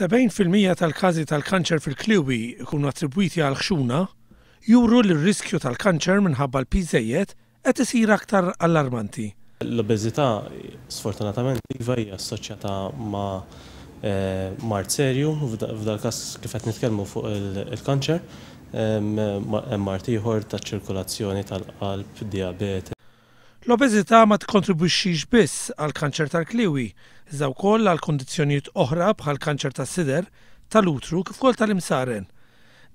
70% tal-każi tal-kanċer fil-kliewi jkunu attribwiti għall-ħxuna, juru li r-riskju tal-kanċer minħabba l-piż żejjed qed isir aktar allarmanti. L-obeżità sfortunatament iva hija assoċjata ma' mard serju, f'dal-każ kif qed nitkellmu fuq il-kanċer, hemm mard ieħor taċ-ċirkulazzjoni tal-qalb, dijabete. L-obeżità ma tikkontribwixxix biss għall-kanċer tal-kliewi, iżda wkoll għal kundizzjonijiet oħra bħall-kanċer tas-sider, tal-utru kif ukoll tal-imsaren.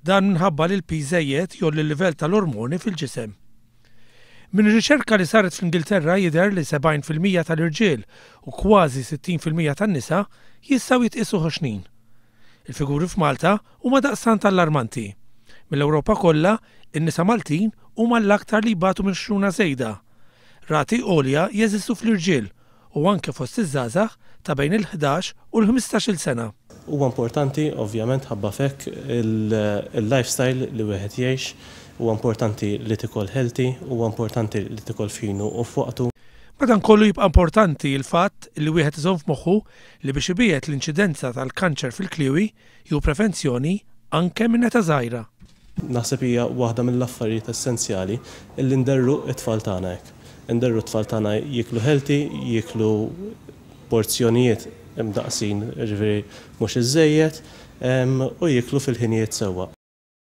Dan minħabba li l-piż żejjed jgħolli l-livell tal-ormoni fil-ġisem. Minn riċerka li saret fl-Ingilterra jidher li 70% tal-irġiel u kważi 60% tan-nisa jistgħu jitqiesu ħoxnin. Il-figuri f'Malta huma daqstant allarmanti. Mill-Ewropa kollha, in-nisa Maltin huma l-aktar li jbatu minn xruna żejda. Rati għolja jeżistu fl-irġiel u anke fost iż-żgħażagħ ta' bejn il-11 u l-15-il sena. Huwa importanti ovvjament ħabba f'hekk il-lifestyle li wieħed jgħix, huwa importanti li tikol healthy, huwa importanti li tikol f'ħinu u f'waqtu. Madankollu jibqa' importanti l-fatt li wieħed iżomm f'moħħu li biex ibiegħed l-inċidenza tal-kanċer fil-kliewi jew prevenzjoni anke minn età żgħira. Naħseb hija waħda mill-affarijiet essenzjali illi nderru t-tfal tagħna hekk. Inderru t-tfal tagħna jieklu healthy, jieklu porzjonijiet imdaqqsin, jiġifieri mhux iżżejjed, u jieklu fil-ħinijiet sewwa.